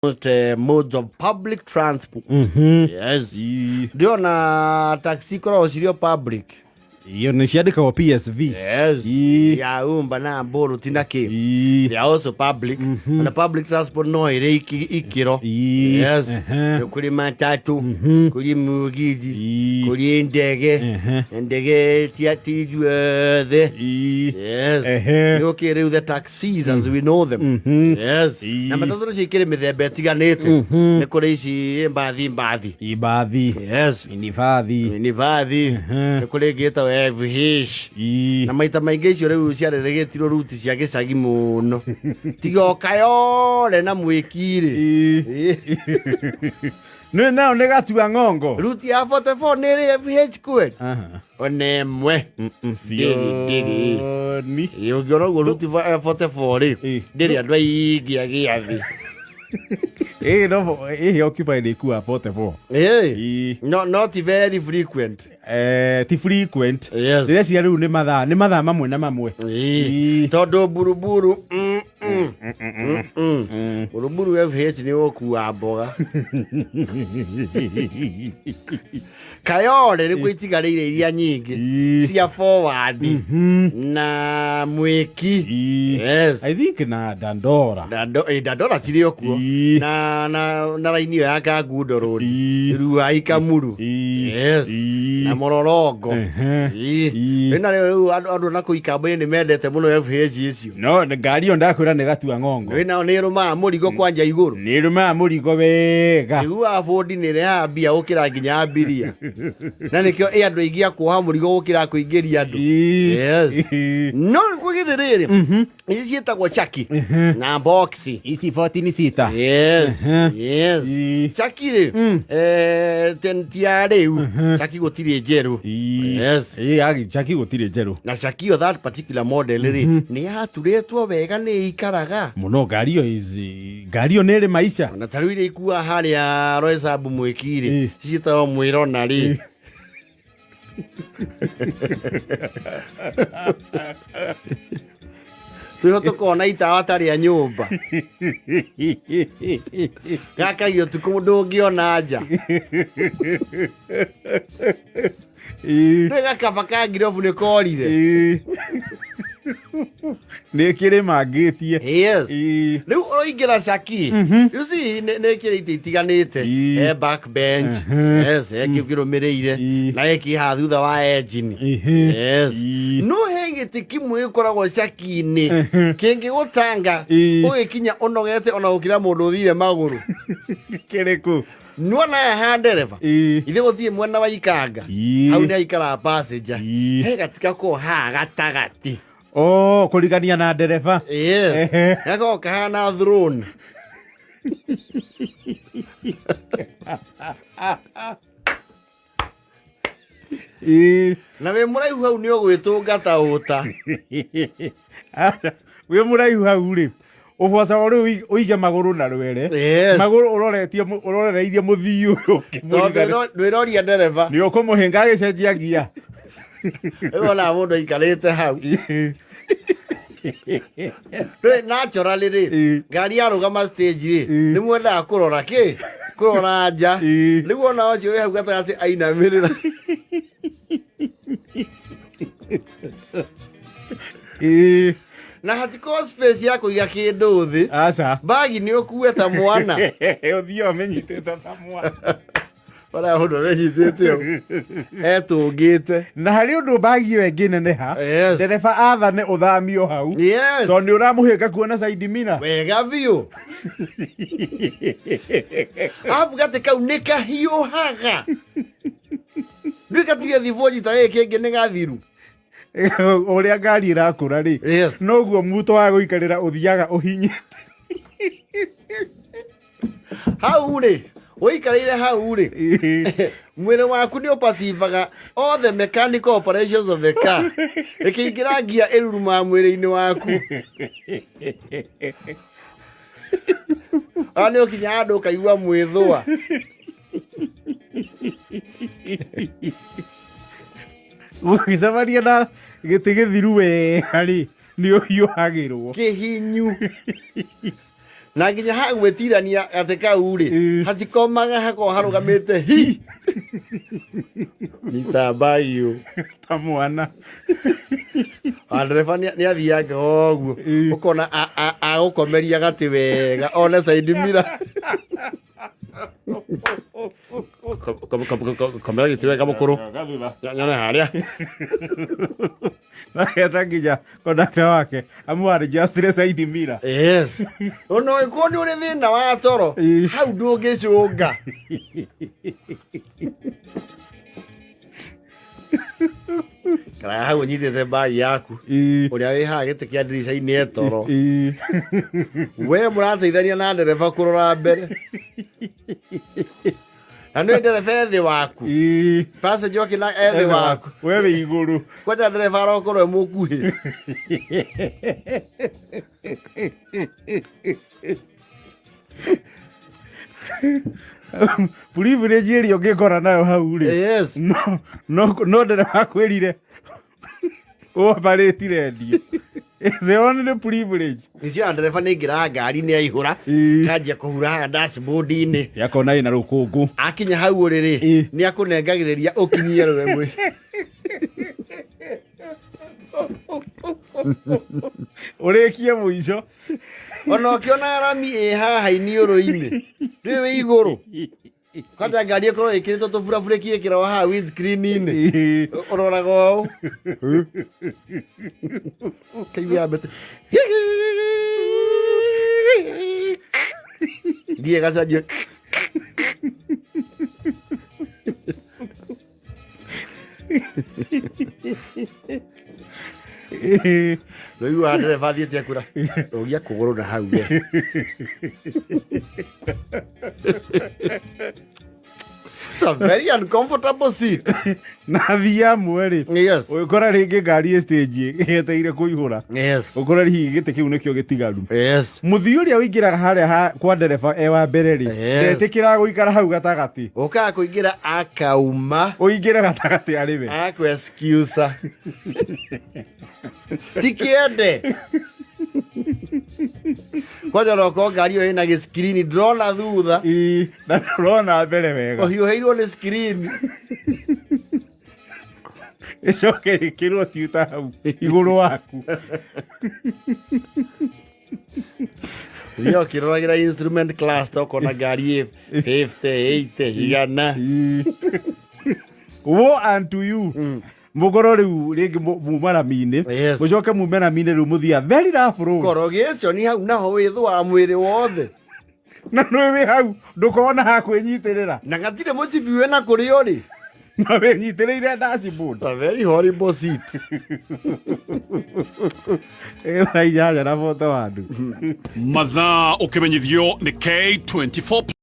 Modes of public transport. Yes. Ndĩrona taxi ikoragwo cirĩ o public. Iyo nĩ ciandĩkagwo PSV. Yes. Ii. Ya umba na mbũrũ ti na kĩ. Ii. They are also public. Na public transport no ĩrĩ ikĩro. Ii. Yes. Ehe. Kũrĩ matatu, kũrĩ mũgithi, Ii. kũrĩ ndege. Ehe. Ndege ti ithuothe. Ii. Yes. Ehe. Nĩ gũkĩrĩ rĩu the taxis as we know them. Yes. Ii. Na matatũ nacio ikĩrĩ mĩthemba ĩtiganĩte. Nĩ kũrĩ ici mbathi mbathi. Ibathi. Yes. Inibathi. Nĩ bathi. Nĩ kũrĩ ĩngĩ ĩtagwo FH. Ii. Na maita maingĩ icio rĩu ciarĩrĩgĩtirwo ruti cia gĩcagi mũno. Tiga ũkayore na mwĩki-rĩ. Ii. Nĩ nayo nĩ gatua ng'ongo. Ruti ya 44 nĩ ĩrĩ FH kweli? Aha. Ona ĩmwe. Ndĩrĩ, ndĩrĩ. Sioni. Ĩ, ũngĩona ũguo ruti 44 rĩ, Ĩ. ndĩrĩ andũ aingĩ a gĩathĩ. Ĩ no ĩ occupied ĩkua 44. Ĩ. Ĩ. No, not very frequent. Eh, ti frequent. Yes. Ndĩreciria rĩu nĩ mathaa nĩ mathaa mamwe na mamwe. Ĩ. Ĩ. Tondũ buruburu buruburu FH nĩ gũkua mboga. Kayore nĩkuo itigarĩire iria nyingĩ Ĩ. cia forward na mwĩki. Ĩ. Yes. I think na Dandora. Dandora cirĩ o kuo Ĩ. na raini ĩyo ya Kangundo Road. Ĩ. Ruai Kamuru. Ĩ. Yes. Ĩ. Na Mũrorongo. Ehe. Ĩ. Ĩ. Rĩu na rĩu rĩu andũ na kũu ikamba-inĩ nĩ mendete mũno FH icio. No nĩ ngari ĩyo ndakwĩra nĩ gatua ng'ongo. Rĩu nao nĩ ĩrũmaga mũrigo kwanja igũrũ. Nĩ ĩrũmaga mũrigo wega. Iguaga bũndi nĩ ĩrehaga mbia gũkĩra nginya abiria. Na nĩkĩo ĩ andũ aingĩ a kuoha mũrigo gũkĩra kũingĩria andũ. Ĩ. Yes. Ĩ. No kwĩgĩrĩ rĩrĩ, ici ciĩtagwo chaki na boxi. Ici 14 sita. Yes. Yes. Ĩ. Chaki rĩ, ti ya rĩu. Chaki gũtirĩ njerũ. Ĩ. Yes. Ĩ, agi- Chaki gũtirĩ njerũ. Na chaki ĩyo that particular model rĩ, nĩ yaturĩtwo wega nĩ ĩikaraga. Mũno ngari ĩyo is ngari ĩyo nĩ ĩrĩ maica. Na ta rĩu iria ikuaga harĩa Roysambu mwĩki rĩ, Ĩ. ciĩtagwo mwĩrona rĩ. Twĩho tũkona itawa ta rĩa nyũmba. Gakagia ũtukũ ndũngĩona nja. Ĩ. Nĩ gakaba ka ngirobu nĩ korire. Ĩ. Nĩ kĩrĩmangĩtie. Yes. Ĩ. Rĩu ũroingĩra caki. You see nĩ ĩkĩrĩ itĩ itiganĩte. Ĩ. He back bench. Yes, he kĩu kĩrũmĩrĩire. Ĩ. Na he kĩ haha thutha wa engine. Ĩhĩ. Yes. Ĩ. No he gĩtĩ kĩmwe gĩkoragwo caki-inĩ kĩngĩgũtanga Ĩ. ũgĩkinya ũnogete ona gũkĩra mũndũ ũthire magũrũ. Kĩrĩkũ? Nĩwona haha ha ndereba Ĩ. ithe gũtirĩ mwena wa ikanga. Ĩ. Hau nĩ aikaraga passenger. Ĩ. He gatĩ gakoragwo haha gatagatĩ. Oh, kũrigania na ndereba. Yes. Ehe. Gakoragwo kahana throne. Ĩ. Na wĩ mũraihu hau nĩ ũgwĩtũnga ta ũta. Aca, wĩ mũraihu hau rĩ ũbocaga rĩu ũige magũrũ na rwere. Yes. Magũrũ ũroretie ũrorereirie mũthii ũyũ Tondũ ũkĩmũringana. ndwĩroria ndereba. Nĩ ũkũmũhĩnga agĩcenjia ngia. Rĩu ona mũndũ aikarĩte hau. Rĩ naturally rĩ, Ĩ. ngari yarũgama stage rĩ, Ĩ. nĩ mwendaga kũrora kĩ? Kũrora nja. Ĩ. Rĩu ona ũcio wĩ hau gatagatĩ ainamĩrĩra. Ĩ. Na hatikorwo space ya kũiga kĩndũ thĩ. Aca. Bagi nĩ ũkue ta mwana. Ũthiĩ ũmĩnyitĩte ta mwana. Bara mũndũ amenyitĩte ũũ. Etũngĩte. Na harĩ ũndũ mbagi ĩyo ĩngĩneneha. Yes. Ndereba athane ũthamio hau. Yes. Tondũ nĩ ũramũhĩnga kuona side mirror. Wega biũ. Arabu gatĩ kau nĩ kahiũhaga. Ndũĩ gatirĩ thibonji ta gĩkĩ kĩngĩ nĩ gathiru. Ũrĩa ngari ĩrakũra rĩ. Yes. Noguo muto wa gũikarĩra ũthiaga ũhinyĩte. Hau rĩ, ũikarĩire hau rĩ, mwĩrĩ waku nĩ ũpacibaga all the mechanical operations of the car. Ĩkĩingĩra ngia ĩrurumaga mwĩrĩ-inĩ waku. Ona nĩ ũkinya handũ ũkaigua mwĩthũa. Ũgĩcemania na gĩtĩ gĩthiru wega rĩ, nĩ ũhiũhagĩrwo. Kĩhinyu. Na nginya ha gwĩtirania gatĩ kau rĩ, Ĩĩ. hatikomaga, hakorwo harũgamĩte hi nyita mbayũ Ta mwana. Ndereba nĩ athianga ũguo, Ĩĩ. ũkona agũkomeria gatĩ wega one side mirror. Komera gĩtĩ wega mũkũrũ. Gathutha. Nyone harĩa. Nageta nginya kondakta wake amwadjustire side mirror. Yes, ona ũngĩkorwo nĩ ũrĩ thĩna wa toro, Ĩĩ. hau ndũngĩcũnga. Karaya hau ũnyitĩte mbagi yaku, Ĩĩ. ũrĩa wĩ haha gĩtĩ kĩa ndirica-inĩ e toro. Ĩĩ. We mũrateithania na ndereba kũrora mbere, na nĩ ndereba ethĩ waku. Ĩĩ. Passenger okĩna ethĩ waku. We wĩ igũrũ. Kwanja ndereba arokorwo e mũkuhĩ. Privilege ĩrĩa ũngĩkora nayo hau rĩ, no ndereba akwĩrire ũobarĩti rendio. It's the only privilege. Nĩcio ndereba nĩ ingĩraga ngari nĩ aihũra, Ĩĩ. kanjia kũhura haha dashboard-inĩ. Yakona ĩna rũkũngũ. Akinya hau ũrĩrĩ, nĩ akũnengagĩrĩria ũkinyie rũemwe. Ũrĩkie mũico. Ona ũkĩona rami ĩ haha iniũrũ-inĩ, ndũĩ wĩ igũrũ, kwanja ngari ĩkorwo ĩkĩrĩtwo tũburabũrĩki ĩkĩrwo haha windscreen-inĩ. Ĩĩ. Ũroraga ũũ kaigua yambĩte ngiye gacanjio. Ĩĩ. Rũigua ndereba athiĩte akura rũgia kũgũrũ na hau we. It's a very uncomfortable seat. Na thia amwe rĩ, ũgĩkora rĩngĩ ngari ĩ stage yeteire kũihũra, ũkora hihi gĩtĩ kĩu nĩkĩo gĩtigaru. Mũthii ũrĩa ũingĩraga harĩa kwa ndereba e wa mbere rĩ, ndetĩkĩraga gũikara hau gatagatĩ. Ũkaga kũingĩra akauma. Ũingĩre gatagatĩ arĩ we. Akũ excuse ti kĩende kwanja onokorwo ngari ĩyo ĩna gĩskirini ndĩrona thutha. Ĩĩ, na ndũrona mbere wega. Ũhiũhĩirwo nĩ screen. Ĩcoke ĩkĩrwo tuta hau igũrũ waku. Thiĩ ũkĩroragĩra instrument cluster ũkona ngari ĩ 50 80 igana. Ĩĩ. Woe unto you. Mũkorwo rĩu rĩngĩ muma rami-inĩ, mũcoke mume rami-inĩ rĩu mũthia very rough road. Korogĩcio hau naho wĩthũaga mwĩrĩ wothe. Na nĩ wĩ hau ndũkona ha kwĩnyitĩrĩra. Na gatirĩ mũcibi wĩna kũrĩa ũrĩ. Na wĩnyitĩrĩire dashboard. A very horrible seat. Ĩna 8 na 41. Mathaa ũkĩmenyithio nĩ K24.